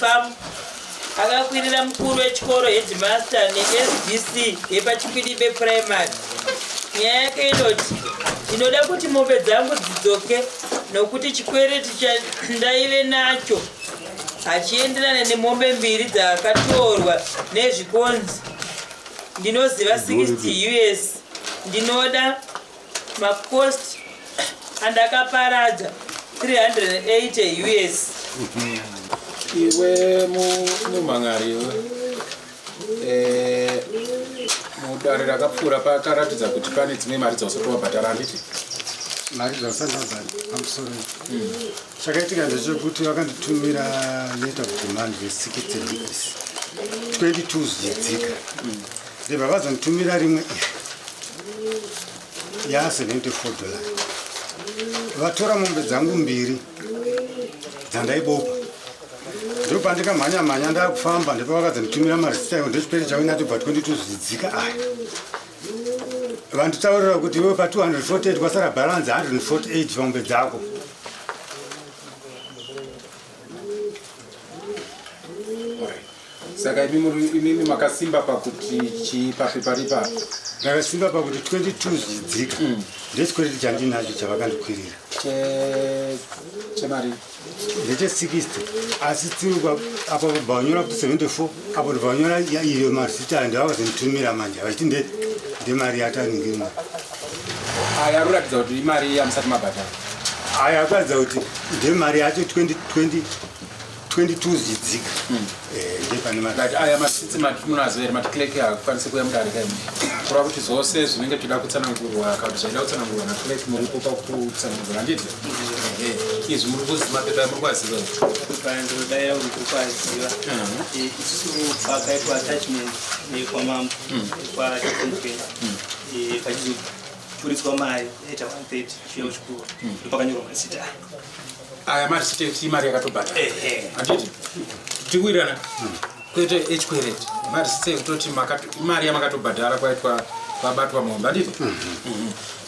Farm akakwirira mukuru wechikoro headmaster neSDC yepaChikwidibe Primary. Nyaya yake inoti, Ndinoda kuti mombe dzangu dzidzoke nokuti chikwereti chandaive nacho hachienderane nemombe mbiri dzakatorwa nezvikonzi. Ndinoziva 60 us. Ndinoda macost andakaparadza 380 us. Iwe mumhan'ari iwe eh, mudare rakapfuura pakaratidza kuti pane dzimwe mari dzausati wabhadhara handiti? Mari dzausati wabhadhara pamusoro. Chakaitika ndechekuti vakanditumira letter of demand ye60 us 22 zvichidzika. Ndibva vazonditumira rimwe iri ya$74. Vatora mombe dzangu mbiri dzandaibopa. Ndopandikamhanya mhanya ndakufamba ndipo vakazonditumira marisita iwo ndechipere chavo inatobva 22 zvichidzika aya. Vanditaurira kuti iwe pa 248 kwasara balance 148 pamombe dzako. Saka imimi makasimba pakuti chii papepa ripa? Ndakasimba pakuti 22 zvichidzika ndechikwereti chandinacho chavakandikwirira. Chemari? Ndeche 60 asi tsiruka apo vanyora kuti 74 apo vanyora iyo marisiti ayo ndavakazonditumira manje vachiti ndemari yataningirima. Aya aruratidza kuti imari yamusati mabhadhara. Aya akuratidza kuti ndemari yacho 20 22 zvichidzika. Ndepane mari. But aya masitsi mati munazo here mati clerk haakwanisi kuuya mudare kaimi? Kureva kuti zvose zvinenge zvichida kutsanangurwa kana kuti zvaida kutsanangurwa naclerk muripo pakutsanangura handiti? Izvi muri kuziva mapepa muri kuaziva here? Mapepa aya ndinodaira kuti tiri kuaziva. Isusu pakaitwa attachment nekwamambo kwaChitungwiza pachizoburitswa mari yaita 130 chiuya kuchikoro ndopakanyorwa masita aya. Aya marisiti ekuti imari yakatobhadhara. Handiti? Tikuwirirana? Kwete echikwereti. Marisiti ekutoti imari yamakatobhadhara kwaitwa kwabatwa mombe handiti?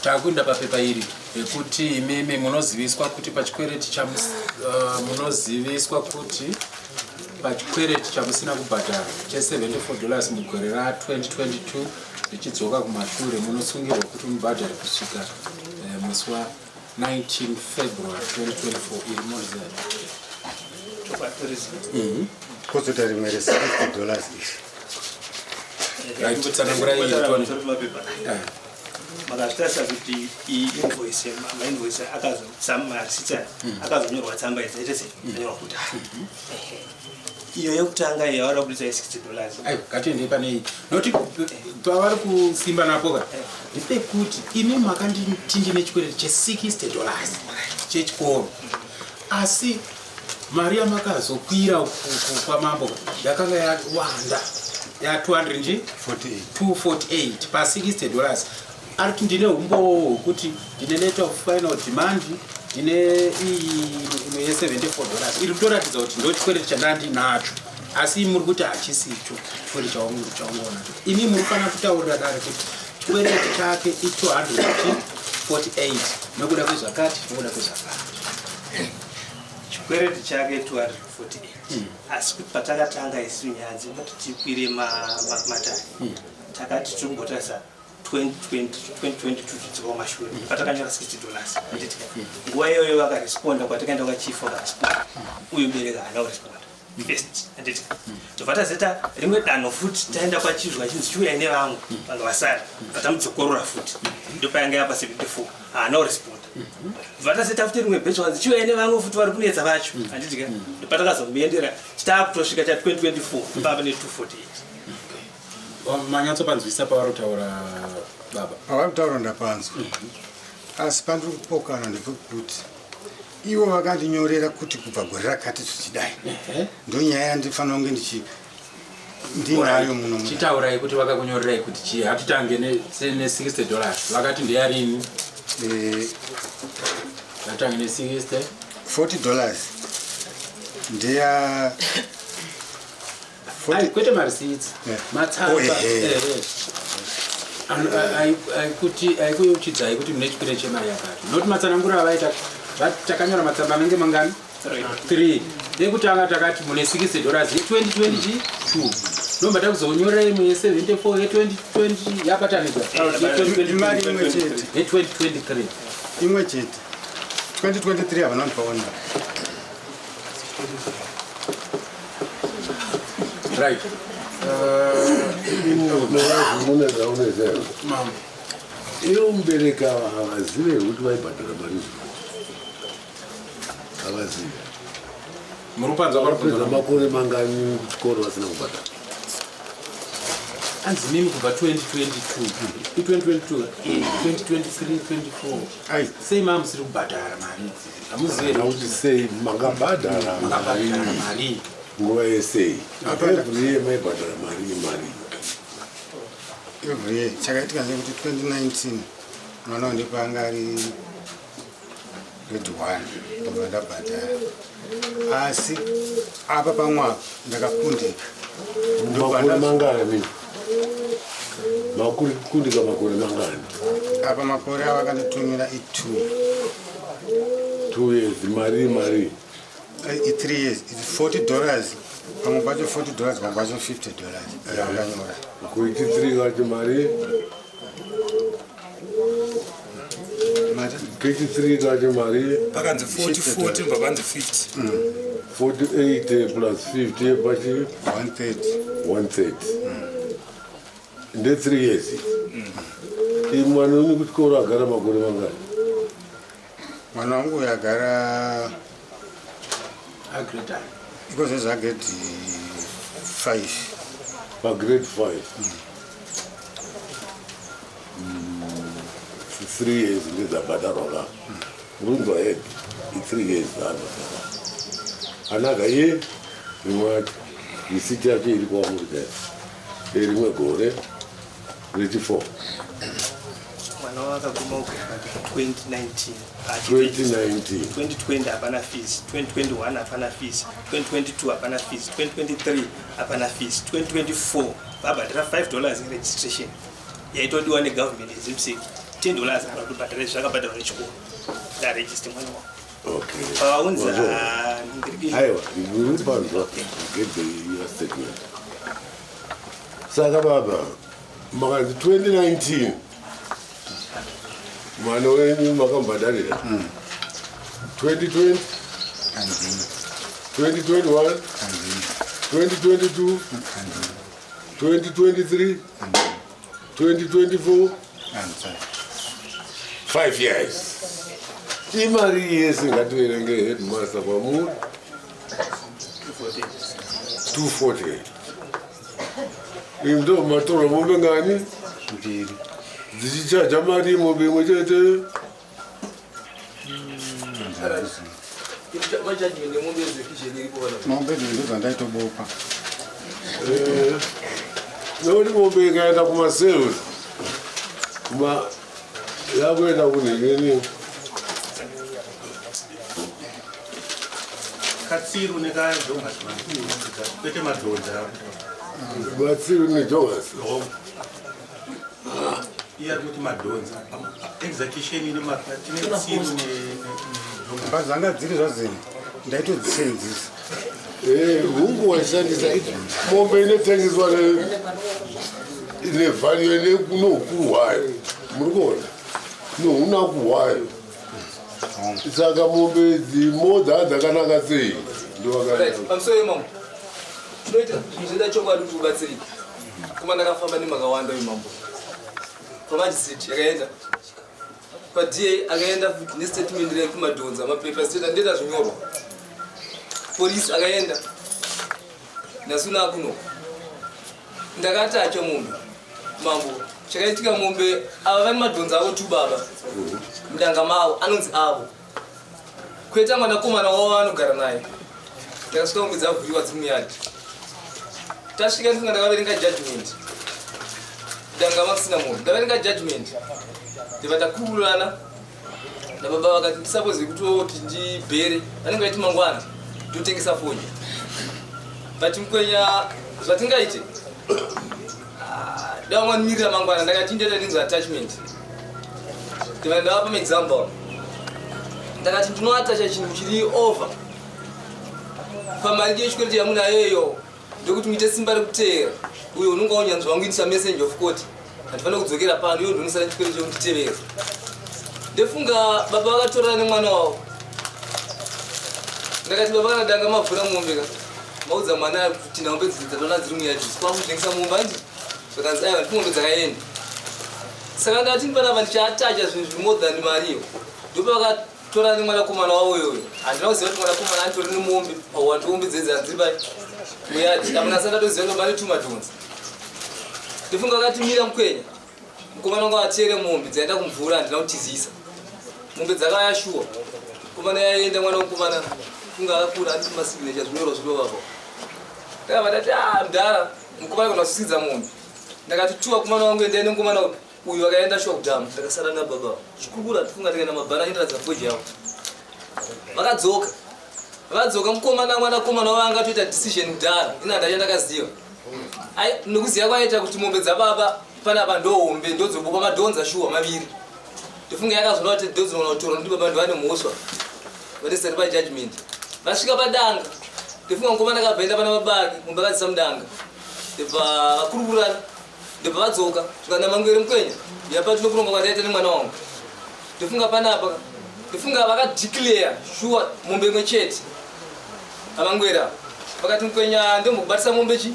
Takuenda papepa iri rekuti imimi munoziviswa kuti pachikwereti munoziviswa kuti pachikwereti chamusina kubhadhara che$74 mugore ra 2022 zvichidzoka kumashure munosungirwa kuti mubhadhare kusvika musi wa 19 February 2024. Iri moriziva? Kozoita rimwe re$60 iri. Right, kutsanangura iyi tone. Makazvitarisa kuti iyi invoice, mainvoice akazomarisiti aya akazonyorwa tsamba idzi aite sei anyorwa kuti iyo yekutanga iyo yavari kubudisa ye$60. Aiwa, ngatiendei pane iyi nokuti pavari kusimba napo ka ndepekuti imi makanditi ndine chikwereti che$60 chechikoro, asi mari yamakazokwira kwamambo yakanga yawanda ya 200 nji 248 pa$60. Ari kuti ndine umbowo hwekuti ndine letter of final demand, ndine iyi imwe ye$74 iri kutoratidza kuti ndo chikwereti chandandinacho, asi muri kuti hachisicho chikwereti chaungonacho. Imi muri kufanira kutaurira dare kuti chikwereti chake i248 nekuda kwezvakati, nekuda kwezvakati. Chikwereti chake 248, asi kuti patakatanga isu nyaya dzekuti tikwire matare takati tiri kumbotarisa 2020 2022 zvidzoka kumashure patakanyora $60 handiti? Nguva iyoyo vakaresponda kwatakaenda kwachief vakaresponda, uyu mubereki haana kuresponda first handiti? Tobva tazoita rimwe danho futi taenda kwachief vachinzi chiuyai nevamwe vanhu vasara, vatamudzokorora futi ndopayanga yapa 74, haana kuresponda. Bva tazoita futi rimwe batch vanzi chiuyai nevamwe futi vari kunetsa vacho handiti ka? Ndopatakazomuendera chitaakutosvika cha 2024 pava ne 248. Manyatsopanzwisisa pavari kutaura baba? Pavari kutaura ndapanzwa, asi pandiri kupokana ndepekuti ivo vakandinyorera kuti kubva gore rakati zvichidai. Ndonyaya yandifanira kunge ndichi ndinayo muno. Chitaurai kuti vakakunyorerai kuti chii. Hatitange ne$60, vakati ndeyarini? Ngatange ne60. $40 ndeya Ai, kwete marisitsi. Matsamba. Oh, ehe. Aikuti aikuyeuchidzai kuti mune chikwereti chemari yakati, noti matsananguro avaita takanyora matsamba anenge mangani? 3 yekutanga takati mune 60 dollars ye2022 ndomba takuzonyorera imwe ye74 ye2020 yabatanidzwa Imari imwe chete. ye2023. Imwe chete. 2023 havana kundipaona. Right. Munezaunezeyo ivo mubereki ava havazive kuti vaibhadhara mari zvino, havazive. Muri kupanzwa? Varipedza makore mangani kuchikoro vasina kubhadhara? Anzi mimi kubva 2022, i2022, 2023, 24. Ai. Sei maa musiri kubhadhara mari idzi? Hamuzive? Kana kuti sei makabhadhara mari? Makabhadhara mari. Nguva yesei? Every year maibhadhara mari, mari? Every year. Chakaitika ndechekuti 2019 mwana wandipo anga ari grade 1, ndobva ndabhadhara, asi apa pamwe apa ndakakundika. Makore mangani makundika? Makore mangani? Apa makore ava akanditumira i2. 2 years, mari, mari? I3 years. It's $40, pamwe pacho $40, pamwe pacho $50 zvakanyora. Kuiti 3 kacho mari? Mati? Kuiti 3 kacho mari? Pakanzi 40, 40, ndobva panzi 50. 48 plus 50 pachi? 130. 130 nde 3 years. Iyi mwana uni kuchikoro agara makore mangani? Mwana wangu uyu agara Agreda. Iko zvagrade 5. Pagrade 5, 3 years ndedzabhadharwa ka runzwa head i3 years dzabhadharwa. Another year, rimwe acho risiti yacho iri kwamuri chai rimwe gore rechi4. Mwana wakaguma kugrade 2019. 2019. 2020 hapana fees, 2021 hapana fees, 2022 hapana fees, 2023 hapana fees. 2024 vabhadhara $5 registration yaitodiwa negovernment yeZIMSEC, $10 kana kutobhadhara. Zvakabhadharwa nechikoro, ndarejista mwana wavo. Pavaunza Aiwa, uri panzwa, get the your statement. Saka baba, makanzi 2019 mwana wenyu makambhadharira, 2020, 2021, 2022, 2023, 2024, 5 years. Imari yese ngativerenge, headmaster, kwamuri 248. Imi ndo matorwa mombe ngani? Mbiri. Dzichichaja mari mombe imwe chete? Majudgment emombe execution iripo kana? Mombe idzi ndo dzandaitobopa. Nokuti mombe ikaenda kumasales kuma yakuenda kunhingini. Katsiru nekajongas, kwete madhodha. Batsiru nejongas. Iye ari kuti madhonza execution ine tine tsiru nejongas. Padzanga dziri zvazini ndaitodzisenzisa. Hungu, waishandisa mombe inotengeswa nevalue noukuru hwayo, muri kuona, nounaku hwayo. Saka mombe dzimodza dzakanaka sei? Right, pamusoro yemambo, tinoita zvinoita chokwadi kuti ubatsirike. Kuma ndakafamba nemakawanda wemambo, pamagistrate yakaenda, paDA akaenda futi nestatement rekumadhonza, mapepa state ndoita zvinyorwa, polisi akaenda nasuna kuno. Ndakatacha mombe, mambo. Chakaitika, mombe ava vane madhonza avo tu baba mudanga mavo anonzi avo, kweta mwanakomana wavo anogara naye. Ndakasvika mombe dzavhuriwa dziri muyadhi. Tasvika, ndifunga ndakaverenga judgment, danga makusina mombe. Ndaverenga judgment, ndibva takurukurana nababa, vakati ndisapoze kutoti ndibhere, vanenge vaiti mangwana ndotengesa foni. But mukwenya, zvatingaite, ndavangwanimirira mangwana. Ndakati ndoita ndinzi attachment, ndibva ndavapa maexample. Ndakati ndinoatacha chinhu chiri over. Pamari yechikwereti yamunayo iyo ndokuti muite simba rekuteera uyo unonga unyanzvi wangu indisa messenger of court. Handifanira kudzokera pano iwe ndonosara chikwereti chekunditevera. Ndofunga baba vakatorana nemwana wavo. Ndakati baba kana danga mavhura mombe ka maudza mwana kuti mombe dzatoona dziri muyadhi kwakutengesa mombe andi zvakanzi aiwa ndi mombe dzakaenda. Saka ndati panapa ndichaatacha zvinhu zviri more than mari iyo. Ndopavakatorana nemwanakomana wavo iyoyo. Handina kuziva kuti mwanakomana anitori nemombe pauwandu mombe dzedzi hadziri pai muyadhi. Amuna saka ndatoziva kuti pane tumadhonzi. Ndifunga vakati mira mukwenya. Mukomana wanga atere mombe dzaenda kumvura handina kutizisa. Mombe dzakaya shuwa. Mukomana yaenda mwana wemukomana funga akakura ati masignature zvinyorwa zvinovapa. Ndakabva ndati ah mdhara mukomana kana kusisidza mombe. Ndakati tuwa kumana wangu endai nemukomana uyu. Uyu akaenda shuwa kudhamu ndakasara nababa. Chikukura tifunga ndikaenda mabhara indaradza foji yavo. Vakadzoka. Vadzoka mukomana mwanakomana wavo angatoita decision kudhara. Ina ndacha ndakaziva. Ai nekuziva kwaita kuti mombe dzababa panapa ndohombe ndodzobopa madhonza shuwa maviri. Ndifunge yakazoona kuti ndodzinoona kutorwa nekuti baba ndovane mhosva. Vanesari pa judgment. Vasvika padanga. Ndifunga mukomana akabva enda pana baba ake mombe akadzisa mudanga. Ndibva vakurukurana. Ndibva vadzoka. Zvikanda mangwere mukwenya. Yapa tinokuronga kwataita nemwana wangu. Ndifunga panapa. Ndifunga vakadeclare shuwa mombe imwe chete. Amangwera. Vakati mukwenya ndombokubatisa mombe chi?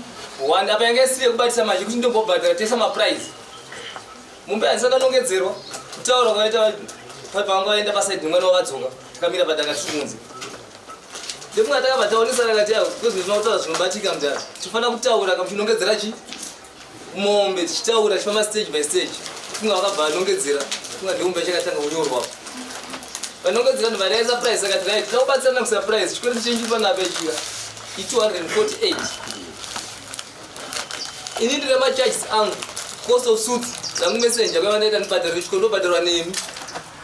One apa yanga isiri yekubatisa manje kuti ndombobhadhara tesa maprize. Mombe handisati ndanongedzerwa. Kutaura kwaita pavanga vaenda paside mwana wavadzoka. Takamira padanga tiri kunze. Ndifunga takabva taonesana kati yavo because zvinotaura zvinobatika mudhara. Tinofanira kutaura kamuchinongedzera chi? Mombe tichitaura tichifamba stage by stage. Funga vakabva vanongedzera. Funga ndiumbe chakatanga kunyorwa. Vanongedzera ndobva ndaisa price akati right tinobatsirana kusurprise chikwereti chenyu panapa ichiya i 248. Ini ndine macharges angu cost of suits dzangu messenger kwaiva ndaita ndibhadharwe chikoro ndobhadharwa nemi.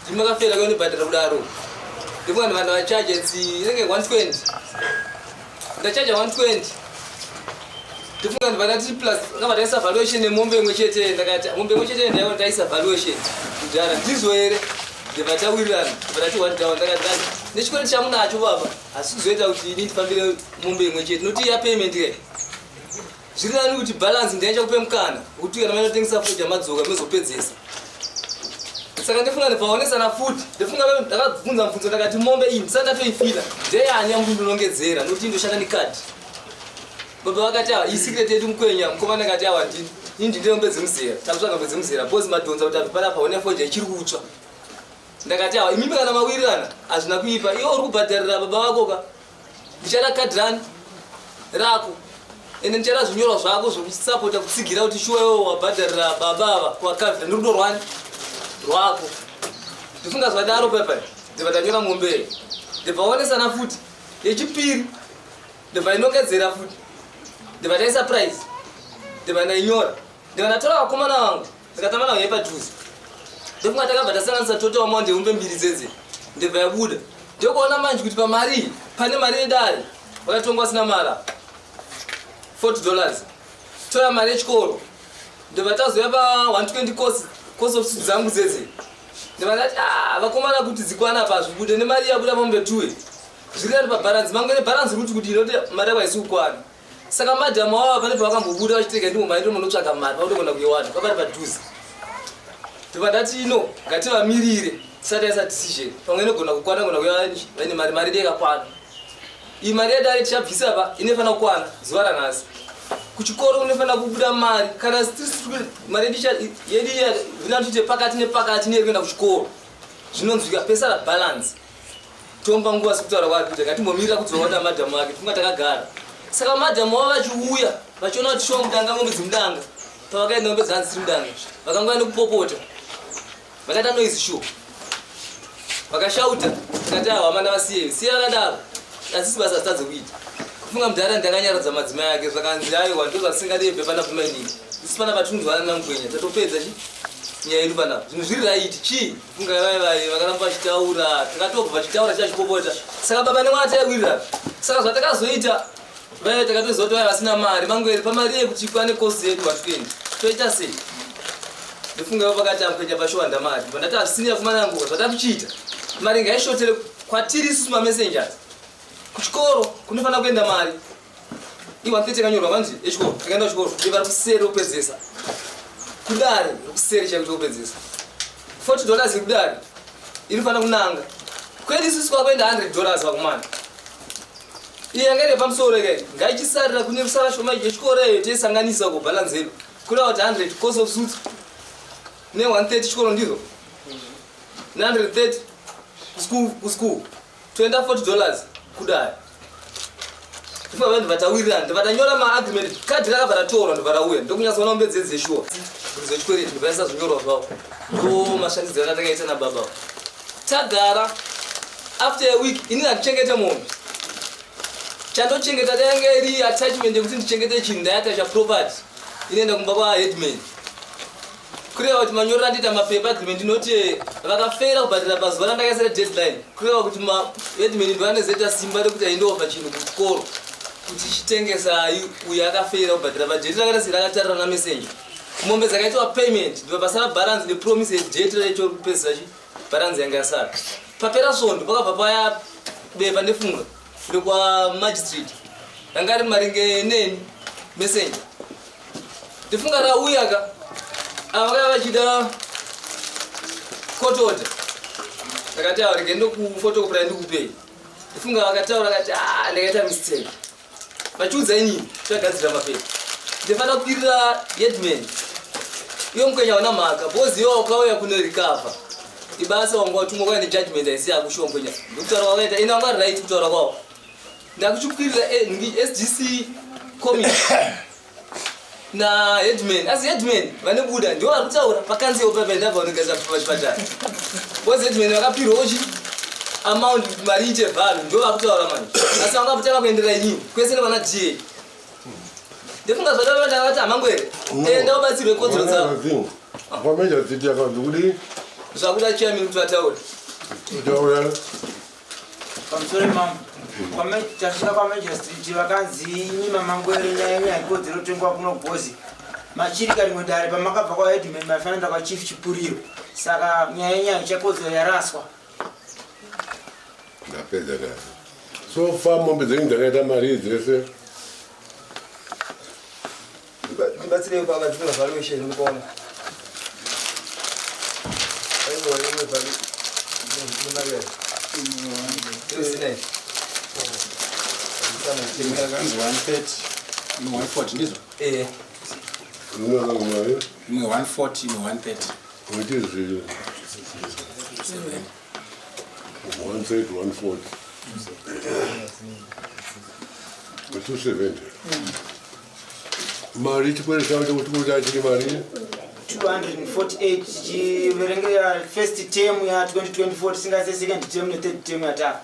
Ndimi makafela kwaiva ndibhadhara kudaro. Ndifunga vanhu vachaja it's inenge 120. Ndachaja 120. Ndifunga ndibva ndati plus ndakabva ndaisa valuation yemombe imwe chete ndakati mombe imwe chete ndaiona ndaisa valuation kudhara ndizvo here ndibva tawirirana ndibva ndati one down ndakati ndati nechikwereti chamunacho baba asi kuzoita kuti ini ndifambire mombe imwe chete nokuti iya payment ke zviri nani kuti balance ndaicha kupe mukana wekuti kana maitotengesa fodya madzoka mezopedzesa. Saka ndifunga ndibvaonesana futi ndifunga ndakabvunza mubvunzo ndakati mombe iyi ndisati ndatoifila ndeyani yamundinongedzera nokuti ndoshanda nekadhi. Baba vakati awa iyi secret yedu mukwenya mukomana akati awa ndini ini ndine mombe dzemuzera takutsvaga mombe dzemuzera because madhonza kuti abve panapa one fodya ichiri kutsva. Ndakati awa imimi kana mawirirana hazvina kuipa iwe uri kubhadharira baba vako ka ndichada kadhi rani rako ende ndichada zvinyorwa zvako zvekusapota kutsigira kuti shuwa iwe wabhadharira baba ava kuwakavhira nerudo rwani rwako. Ndifunga zvadaro pepa ndibva ndanyora mombe ndibva onesana futi yechipiri ndibva inongedzera futi ndibva ndaisa price ndibva ndainyora ndibva ndatora vakomana vangu ndikatamba navo yepadhuze. Ndofunga takabva tasanganisa total amount yemombe mbiri dzedze ndibva yabuda. Ndokuona manje kuti pamari iyi pane mari yedare vakatongwa vasina mara $40 tora mari yechikoro ndobva tazouya pa 120 course course of dzangu dzedze ndobva ndati ah vakomana kuti dzikwana apa zvibude nemari yabuda mombe 2 zviri nani pabalance mangu nebalance ruti kuti inoti mari yako haisi kukwana. Saka madam avo pane pavakambobuda vachitega ndimo mari ndomunotsvaga mari pakutogona kuiwana pavari padhuze. Ndobva ndati ino ngativamirire tisati taisa decision pamwe inogona kukwana gona kuya vaine mari mari yedu yakakwana. Iyi mari yedare tichabvisa pa inofanira kukwana zuva ranhasi. Kuchikoro kunofanira kubuda mari kana mari yedu yedu pakati nepakati neyekuenda kuchikoro zvinonzwika pesara balance. Tomba nguva sekutaura kwaari kuita ngatimbomirira kudzoka kuna madhamu ake tifunga takagara. Saka madhamu wavo vachiuya vachiona kuti shuwa mudanga mombe dzemudanga pavakaenda mombe dzanzi dziri mudanga vakangouya nekupopota vakaita noise shuwa vakashauta tikati awa amana vasiye siya vakadaro asisi basa zitadze kuita. Kufunga mudhara ndakanyaradza madzimai ake zvakanzi aiwa ndozvasingadebve pana pamainini isi pana patinzwana namugwenya tatopedza chi nyaya yedu panapa zvinhu zviri right chii. Funga vai vai vakaramba vachitaura takatobva vachitaura chachipopota. Saka baba nemwana taiwirirana. Saka zvatakazoita vaive takatoziva kuti vaive vasina mari mangwere pamari yekuti ikwane kosi yedu 120 toita sei? Ndofunga ivo vakati amkuita pashowanda mari. Ndibva ndati hazvisini yakumana nguva zvatakuchiita mari ngaishotere kwatiri isusu mamessengers. Kuchikoro kunofanira kuenda mari. I130 yakanyorwa manje yechikoro. Takaenda kuchikoro. Ivari kuseri kupedzesa. Kudare kuseri chaiko chekupedzesa. 40 dollars yekudare inofanira kunanga. Kwedu isusu kwakuenda 100 dollars vakomana. Iyi yanga iri pamusoro ike ngaichisarira kune rusara shoma yechikoro iyo toisanganisa uko balance yedu. Kureva kuti 100 cost of suits ne 130 chikoro ndizvo. Ne 130 kuschool kuschool. Toenda 40 dollars kudai. Ifa vanhu vatawirirana ndobva maagreement kadhi rakabva ratorwa ndobva rauya ndokunyatsoona mombe dzedzi dzeshuwa kuti dzechikwereti ndobva yaisa zvinyorwa zvavo ndo mashandidziro atakaita nababa tagara after a week ini handichengete mombe chandochengeta dayange iri attachment yekuti ndichengete chinhu ndayatacha property inoenda kumba kwaheadman kureva kuti manyorero andiita mapepa agreement inoti vakafeira kubhadhara pazuva randakaisira deadline kureva kuti maheadman ndovanozoita simba rekuti aindofa chinhu kuchikoro kuti chitengesa uyo akafeira kubhadhara padate rakaita serakatarira namessenger mombe dzakaitwa payment ndobva pasara balance nepromise yedate racho kupedzisa chi balance yanga yasara papera svondo pakabva paya bepa ndefunga rekwamagistrate ranga ri maringe neni messenger ndifunga rauya ka ava vakava vachida court order ndakati ava rege ndokufotokopera ndikupei ndifunga vakataura kati ah, ndakaita mistake vachiudza inini chagadzira mapepa ndifanira kukwirira headman iwe mukwenya hauna mhaka because iwe wakauya kune recover ibasa wanga watumwa kwaya nejudgment haisi yako shuwa mukwenya ndokutaura kwakaita ine wanga right kutaura kwavo ndakuchikwirira eh, sdc committee na headman asi headman vanebuda ndivo vari kutaura pakanzi pepa ndabva vanogadzira pachipatara because headman vakapirwawo chi amount kuti mari iite value ndivo vari kutaura manje asi vanga kutanga kuenderera inini kwese nevana da ndofunga zvadava ndakati hamangwere enda ubatsirwe kodzero dzavo Pamajor City yakanzi kudii? Zvakuda chairman kuti vataure. Taura. Pamusoro mambo. Tasvika kwaMajor Street vakanzi imi mamangwere nyaya yenyu haikodzero kutengwa kuno bhozi. Machirika rimwe dare pamakabva kwaheadman maifanira kwachief Chipuriro. Saka nyaya yenyu haichakodzero yaraswa. Ndapedza nayo. So far mombe dzenyu dzakaita mari dzese. Ndibatsirei baba dzine valuation mukaona. Aiwa imwe value. Imwe mari. Imwe Yakanzi 130 imwe 140 ndizvo? Eh. Imwe 140 imwe 130. Which is 130, 140. 270. Mari chikwereti chavo chekuti kuti achiri mari 248 tichiverengera first term ya 2024 tisingaise second term nethird term yatava.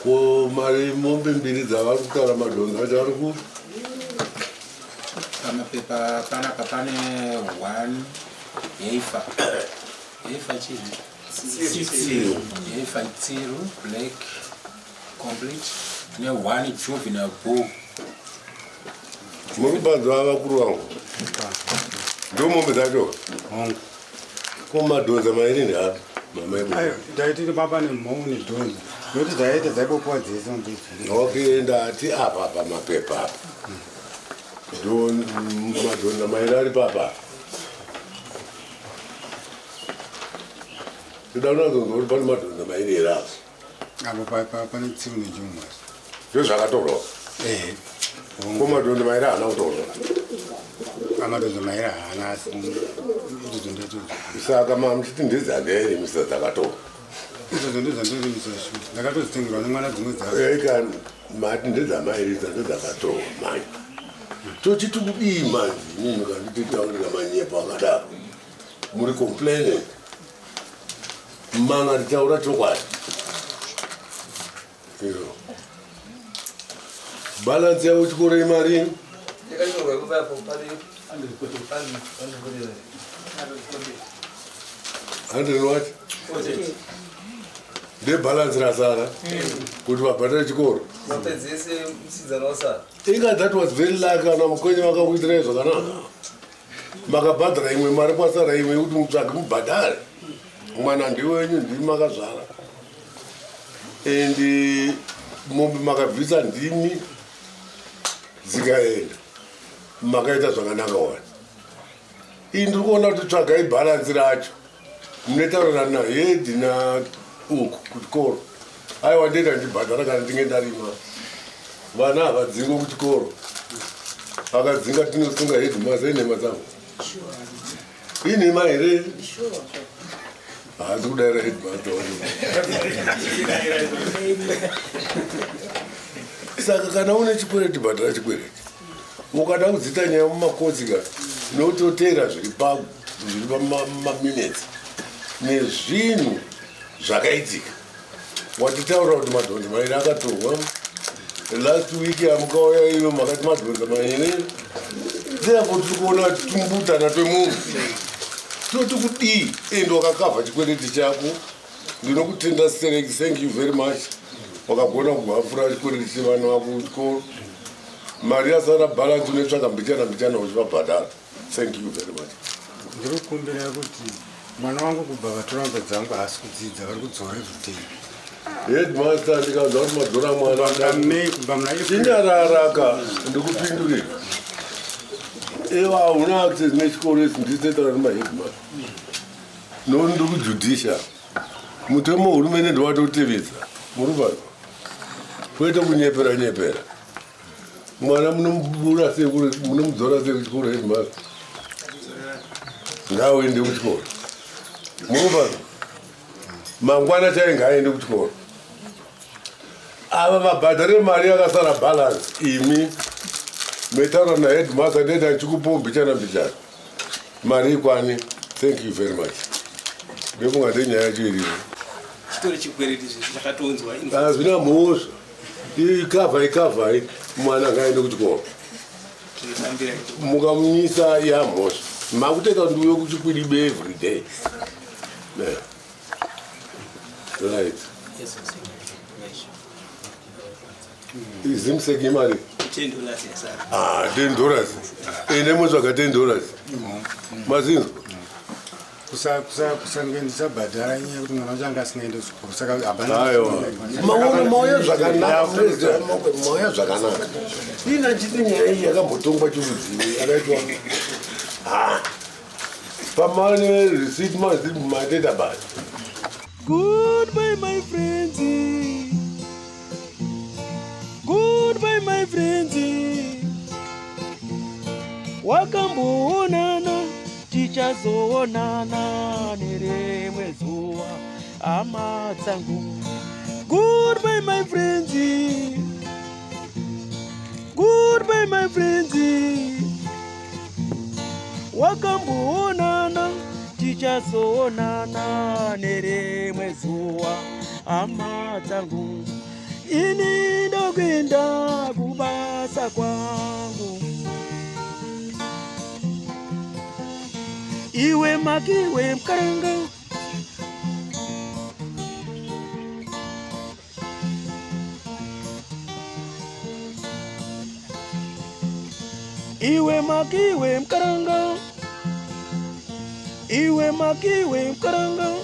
Ko mari mombe mbiri dzavari kutaura madhonzo acho ari ku Pamapepa panapa pane one heifer. Heifer chii? Tsiru. Heifer tsiru black complete ne one juvenile bull. Muri kupanzwa vakuru vangu ndo mombe dzacho ko madhonza mairi ndeapi Ayo, ndaitiri baba nemhou nedhonzo nokuti dzaita dzaibopuwa dzese mombe idzi. Okay, ndati apa pamapepa apa ndo madhonza mairi ari papa ndoda kunazonzwa kuti pane madhonza mairi here apa. Apo pane tsiru nechimwe. Ndo zvakatorwa? Ehe. Ko madhonza mairi haana kutorwa? Amadhonzo mairi haana, asi idzodzo ndedzo. Saka mamuchiti ndedzandaerimisa dzakatorwa? Idzodzo ndedzandorimisa shu ndakatodzitengerwa nemwana dzimwe dzacho. Eka mati ndedzamairisa ndedzakatorwa manje tochiti kudii manje inini kandititaurira manyepo akadaro muri complainant manga nditaura chokwadi iyo balance yavo chikoro imarini? Yakanyorwa ipo papo pari 100 what? Ndebalance rasara kuti vabhadhare chikoro? Mapedzese musidzana wasara. Inga that was very lucky kana mukwenye vakakuitirai zvakanaka makabhadhara imwe mari kwasara imwe yekuti mutsvage mubhadhare mwana ndiwenyu ndimi makazvara. And mombe makabvisa ndimi dzikaenda makaita zvakanaka wani. Iyi ndiri kuona kuti tsvagai bharansi racho munetaurirana nahedhi na uku kuchikoro. Aiwa ndoita ndichibhadhara kana ndinge ndarima. Vana havadzingwe kuchikoro, akadzinga tinosunga headmaster. Inhema dzangu? Inhema here? Haasi kudaira headmaster wacho. Saka kana une chikwereti, bhadhara chikwereti. Ukada kudzita nyaya mumakotsi ka, nototeera zviri zviri pamaminutes nezvinhu zvakaitika. Watitaura kuti madhonzi mairi akatorwa last week, amukauya iyo makati madhonza mairi. Therefore tiri kuona kuti tumbutana twemunhu toti kudii, and wakakavha chikwereti chako. Ndinokutenda stereki, thank you very much. Wakagona kuhafura chikwereti chevana vako kuchikoro. Mari yasara balance unoitsvaga mbichana mbichana uchivabhadhara. Thank you very much. Ndiri kukumbira kuti mwana wangu kubva vatora mombe dzangu haasi kudzidza, vari kudzora everyday. Headmaster, ndikanzwa kuti madzora mwana May, kubva muna April. Chinyararaka, ndikupindure. Iwa hauna access nechikoro isi, ndisetaura nemaheadmaster nokuti ndiri kujudicial. Mutemo hurumende ndowatotevedza muri vanhu, kwete kunyepera nyepera. Mwana munomubura sei, munomudzora sei kuchikoro? Headmaster ngaaende kuchikoro, muri vanhu. Mangwana chai ngaaende kuchikoro. Ava vabhadhare mari yakasara balance. Imi metaura naheadmaster, ndoita ndichikupawo mbichana mbichana mari ikwani. Thank you very much. Ndofunga ndenyaya yacho iripo. Chitori chikwereti zvezvi chakatonzwa. Hazvina mhosva, ikavha ikavhai. Mwana ngaende kuchikoro. Tinotambira. Mukamunyisa yamhosva, makuteka kuti ndiuye kuChikwidibe every day. Yeah. Right, ZIMSEC imari. $10 yasara. Ah, $10. Ende motsvaga $10, mazinzwa. Kusange ndisabhadhara inyaya yekuti mwana wacho anga asingaende kuchikoro, saka hapana. Aiwa, maona, mauya zvakanaka president, mauya zvakanaka. Ina chiti nyaya iyi yakambotongwa chirudzii yakaitwa ha pamane receipt mateta basi. Goodbye, my friends. Goodbye, my friends. Wakamboonana, tichazoonana nerimwe zuva, hama dzangu. Goodbye, my friends. Goodbye, my friends. Wakamboonana, tichazoonana nerimwe zuva, hama dzangu. Ini ndokuenda kubasa kwangu. Iwe makiwe mukaranga. Iwe makiwe mukaranga. Iwe makiwe mukaranga.